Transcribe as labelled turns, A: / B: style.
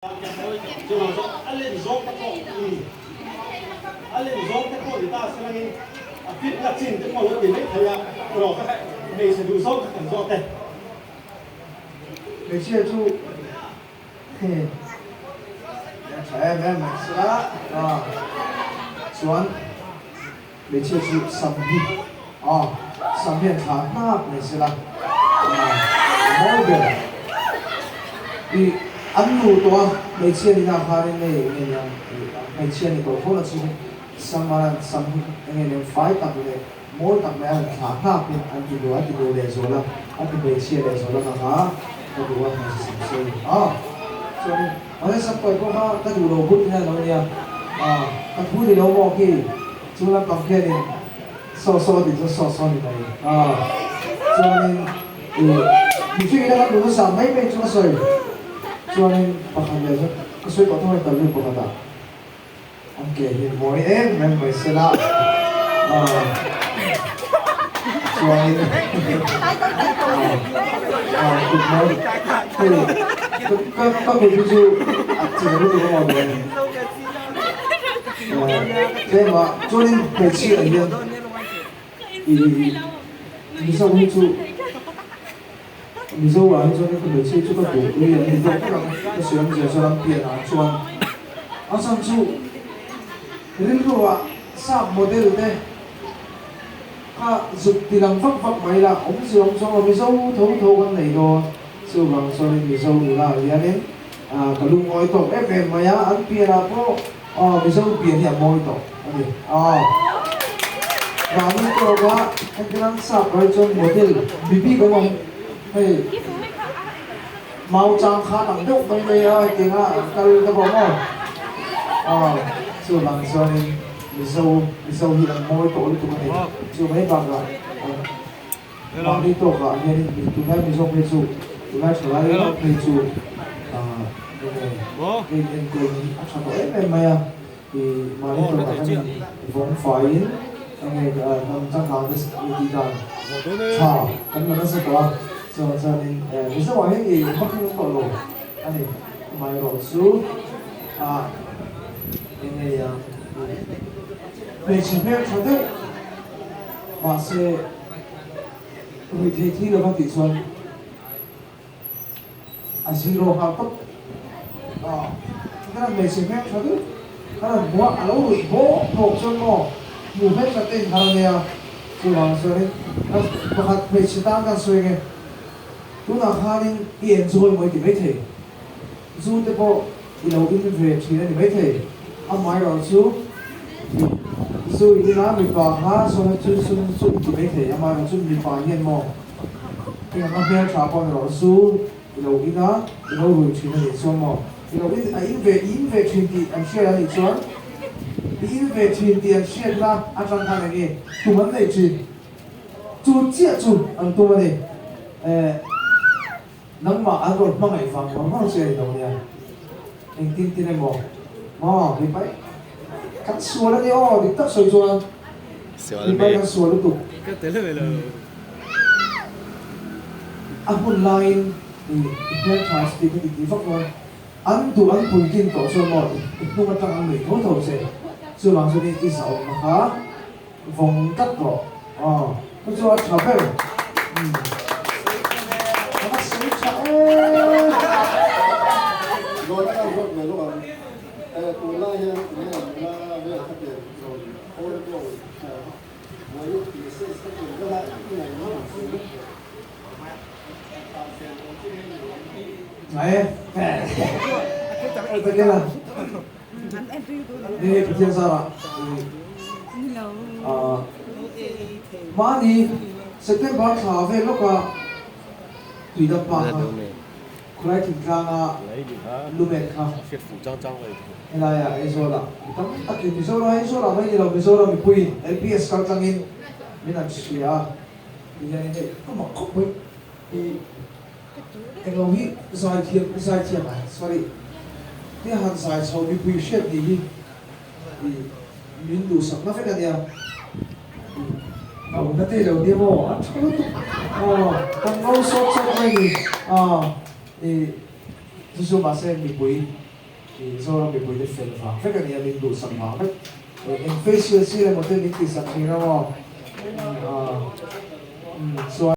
A: Chuvang chuan a len zawng te pawh a len zawng te pawh ni ta se langin a fitna chin te pawh lo ti mai thei a, erawh kha hmeichhe duh zawng kha kan zawt e.
B: Hmeichhia chu he a tha em em mai sela a chuan hmeichhia chu sam hi a sam hian thla hnap mai sela a mawi ber i an nu tawh a hmeichhia ni nak khanin hei enge niang hmeichhia ni tawh tho la chu sam a sam hi enge niang fai tak leh mawi tak mai a han thla hnap in an ti duh a ti duh leh zual a a ti hmeichhia leh zual a ka kha ka duh a hmeichhe sam sei a chuanin mahse sam kawi pawh kha ka duh lo but in a lo nia a ka thu ni lo maw khi chu lampang khianin saw saw a tih chuan saw saw a ni mai a chuanin ih mihring ina kan duh nasa mai mai chu ka sawi chuanin pakhat leh chuan ka sawi tawh thung a ni tal lut pakhat ah. An ke hi mawi em em mai se la chuanin kut mawi hei ka ka kut hi chu a chhe lutuk a maw duh a ni tlema chuanin hmeichhia hian ih Mizo hi chu Mizo ah hi chuan ka hmeichhia chu ka duh ui an ni deuh vek ang ka sawi awmzia chuan an pian ah chuan a chhan chu rilru ah sap model te kha zuk ti lang vak vak mai la awmzia awm chuang lo Mizo tho tho kan nei dawn chuvang chuanin Mizo nula ah hianin ah ka lungawi tawk em em mai a an pian ah pawh aw Mizo pian hi a mawi tawh a ni aw mahni tawk a entirang sap ah hi chuan model mi bik an awm hei mau chang khan ang deuh mai mai a hetiang a an kal ta bawk maw aw chuvang chuanin Mizo Mizo hi an mawi tawh lutuk a ni chu mai bakah mahni tawk ah hianin tunlai Mizo phei chu tunlai thalai ringawt phei chu ah enge in enkawl hi a tha tawh em em mai a. I mahni tawkah khan in vawng faiin enge hnam changkang te tih dan tha kan la nasa tawh a, chuan chuanin Mizo ah hian i hma thleng tawh lo a ni. Amaherawh chu ah enge ang hmeichhe hmeltha deuh mahse ruihtheih thi lova tih chuan A zero nghal tawp a, ka rawn hmeichhe hmel tha deuh ka rawn hmu a, a lo ruih bawk bawk chuan maw hmuh hmel tha te in har ania, chuvang chuanin ka pakhat hmeichhe tan ka sawi nge tunah khanin i enjoy maw i ti maithei, zu te pawh i lo in ve thin a ni maithei, amaherawh chu zu i in a mipa kha sawn chu chu i ti maithei, amaherawh chu mipa hian maw. Heng anga hmel tha pawh ni rawh zu i lo in a, i lo rui thin a nih chuan maw? I lo in a in ve i in ve thin tih an hriat a nih chuan i in ve thin tih an hriatna atang khan eng nge tum an neih thin? Chu chiah chu an tum a ni. Eh nangmah an rawn hmangaih vang vang vang che a ni lo nia. Engtin tin emaw maw mipa kan sual a ni aw dik tak sawi chuan mipa kan sual lutuk a hun laiin i hmeltha chu tih ka ti tih vak dawn an duh an puitlin tawh chuan maw i hnung atang an nuih tho tho che chuvang chuan i zahawmna kha vawng tlat rawh aw chu chu a tha ber umm ka va sawi tha em.
C: Zawhna kan zawt ve lawk ang. Tunlai hian enge nula vel kha pian rawn hawl pawh buai tih se se tum vela i ngaihna ang chu.
B: Ngai e. Takela. Ni Pathian zarah mahni September thla vel lawka tuidam pa kha khawlai thingtlanga lumen kha helaiah Aizawlah mi tam takin Mizoram Aizawlah mai ni lo Mizoram mipuiin LPS kal tlangin min an hria a tihianin hei ka mak khawp mai i Englo hi zaithiam zaithiam sorry he han zai chho mipui hriat ni hi i min duhsak na vek ania i ka awmna te lo nia maw a tha lutuk aw kan ngo sawt sawt mai ni aw i chu chu mahse mipui. I Zoram mipuite fel vang vek a nia, min duhsak vang vek. Eng facial si emaw te min tihsak thin a maw? Chuan.